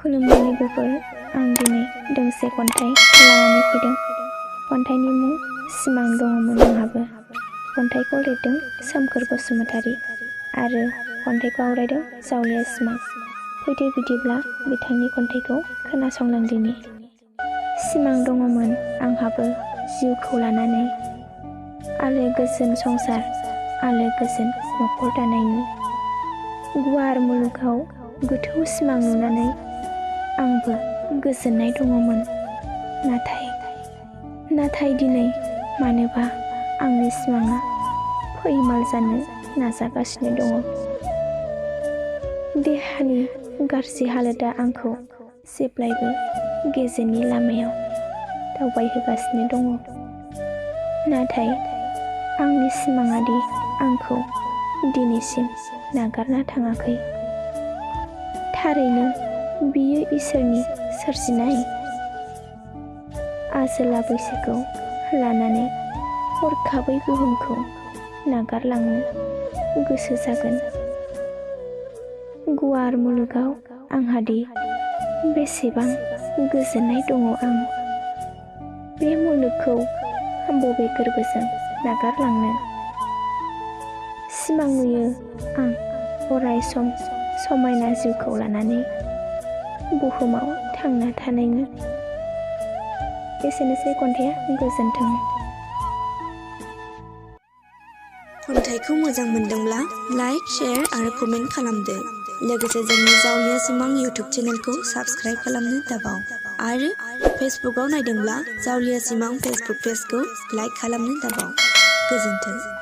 खुलुमनाय लोगोफोर, आं दिनै दोंसे खन्थाइ लानानै फैदों। खन्थाइनि मुं सिमां दङमोन आंहाबो। खन्थाइखौ लिरदों सोमखोर बसुमतारी आरो खन्थाइखौ आवरायदों जावलिया सिमां। फैदो बिदिब्ला बिथांनि खन्थाइखौ खोनासंलांदिनि। सिमां दङमोन आंहाबो जिउखौ लानानै, आलो गोजोन संसार, आलो गोजोन न'खर दानायनि। गुवार मुलुगाव गोथौ सिमां नुनानै आंबो गोजोननाय दङमोन। नाथाय दिनै मानोबा आंनि सिमाङा फैमाल जानो नाजागासिनो दङ। देहानि गाज्रि हालोदा आंखौ जेब्लायबो गेजेरनि लामायाव दावबायहोगासिनो दङ। नाथाय आंनि सिमाङादि आंखौ दिनैसिम नागारना थाङाखै। थारैनो बियो इसोरनि सोरजिनाय। आजोला बैसोखौ लानानै हरखाबै बुहुमखौ नागारलांनो गोसो जागोन। गुवार मुलुगाव आंहादि बेसेबां गोजोननाय दङ आं। बे मुलुगखौ बबे गोरबोजों नागारलांनो। सिमां नुयो आं अराय सम समायना जिउखौ लानानै बुहुमाव थांना थानायनि। एसेनोसै खन्थाइया, गोजोन्थों। खन्थाइखौ मोजां मोनदोंब्ला लाइक, शेयार आरो कमेन्ट खालामदो। लोगोसे जोंनि जावलिया सिमां इउटुब चेनेलखौ साबस्क्राइब खालामनो दाबाव। आरो फेसबुकआव नायदोंब्ला जावलिया सिमां फेसबुक पेजखौ लाइक खालामनो दाबाव। गोजोन्थों।